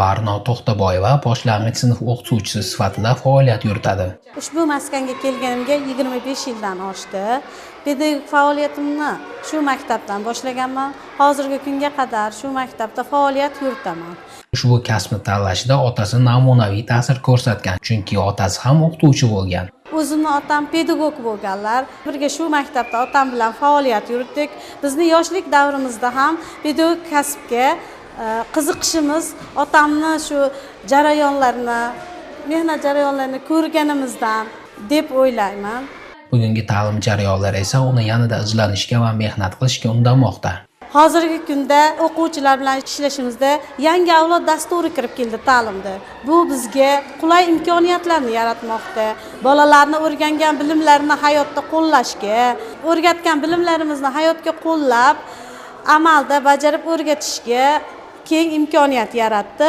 Barno To'xtaboyeva boshlang'ich sinf o'qituvchisi sifatida faoliyat yuritadi. Ushbu maskanga kelganimga 25 yildan oshdi. Pedagogik faoliyatimni shu maktabdan boshlaganman. Hozirgi kunga qadar shu maktabda faoliyat yuritaman. Ushbu kasbni tanlashida otasi namunaviy ta'sir ko'rsatgan, chunki otasi ham o'qituvchi bo'lgan. O'zimni otam pedagog bo'lganlar. Birga shu maktabda otam bilan faoliyat yuritdik. Bizni yoshlik davrimizda ham pedagogik kasbga qiziqishimiz otamni shu jarayonlarini, mehnat jarayonlarini ko'rganimizdan deb o'ylayman. Bugungi ta'lim jarayonlari esa uni yanada izlanishga va mehnat qilishga undamoqda. Hozirgi kunda o'quvchilar bilan ishlashimizda yangi avlod dasturi kirib keldi ta'limda. Bu bizga qulay imkoniyatlarni yaratmoqda. Bolalarni o'rgangan bilimlarini hayotda qo'llashga, o'rgatgan bilimlarimizni hayotga qo'llab, amalda bajarib o'rgatishga keng imkoniyat yaratdi.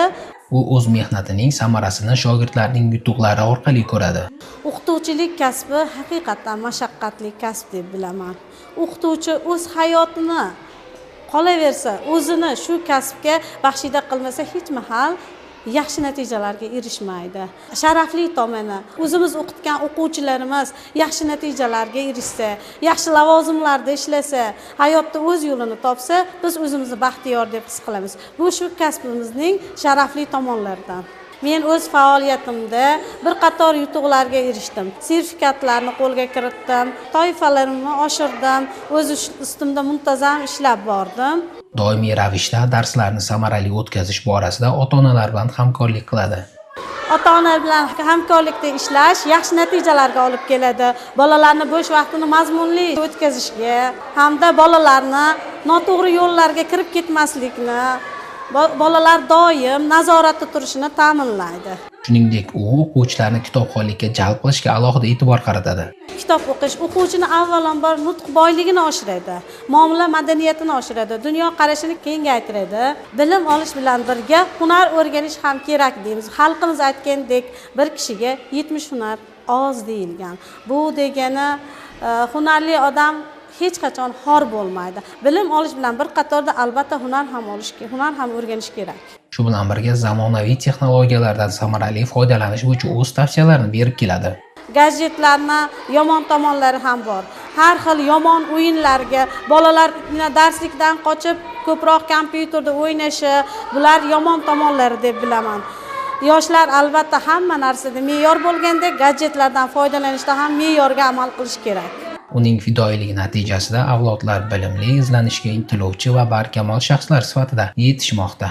U o'z mehnatining samarasini shogirdlarning yutuqlari orqali ko'radi. O'qituvchilik kasbi haqiqatan mashaqqatli kasb deb bilaman. O'qituvchi o'z hayotini qolaversa, o'zini shu kasbga baxshida qilmasa hech mahal yaxshi natijalarga erishmaydi. Sharafli tomoni, o'zimiz o'qitgan o'quvchilarimiz yaxshi natijalarga erishsa, yaxshi lavozimlarda ishlasa, hayotda o'z yo'lini topsa, biz o'zimizni baxtiyor deb his qilamiz. Bu shu kasbimizning sharafli tomonlaridan. Men o'z faoliyatimda bir qator yutuqlarga erishdim. Sertifikatlarni qo'lga kiritdim, toifalarimni oshirdim, o'z ustimda muntazam ishlab bordim. Doimiy ravishda darslarni samarali o'tkazish borasida ota-onalar bilan hamkorlik qiladi. Ota-onalar bilan hamkorlikda ishlash yaxshi natijalarga olib keladi. Bolalarni bo'sh vaqtini mazmunli o'tkazishga hamda bolalarni noto'g'ri yo'llarga kirib ketmaslikni, bolalar doim nazoratda turishini ta'minlaydi. Shuningdek, u o'quvchilarni kitobxonlikka jalb qilishga alohida e'tibor qaratadi. Kitob o'qish o'quvchini avvalambor nutq boyligini oshiradi, muomala madaniyatini oshiradi, dunyo qarashini kengaytiradi. Bilim olish bilan birga hunar o'rganish ham kerak deymiz. Xalqimiz aytgandek, bir kishiga 70 hunar oz deyilgan. Bu degani hunarli odam hech qachon xor bo'lmaydi. Bilim olish bilan bir qatorda albatta hunar ham olish, hunar ham o'rganish kerak. Shu bilan birga zamonaviy texnologiyalardan samarali foydalanish bo'yicha o'z tavsiyalarini berib keladi. Gadjetlarni yomon tomonlari ham bor. Har xil yomon o'yinlarga bolalar darslikdan qochib ko'proq kompyuterda o'ynashi, bular yomon tomonlari deb bilaman. Yoshlar albatta hamma narsada me'yor bo'lganda gadjetlardan foydalanishda ham me'yorga amal qilish kerak. Uning fidoyiligi natijasida avlodlar bilimli, izlanishga intiluvchi va barkamol shaxslar sifatida yetishmoqda.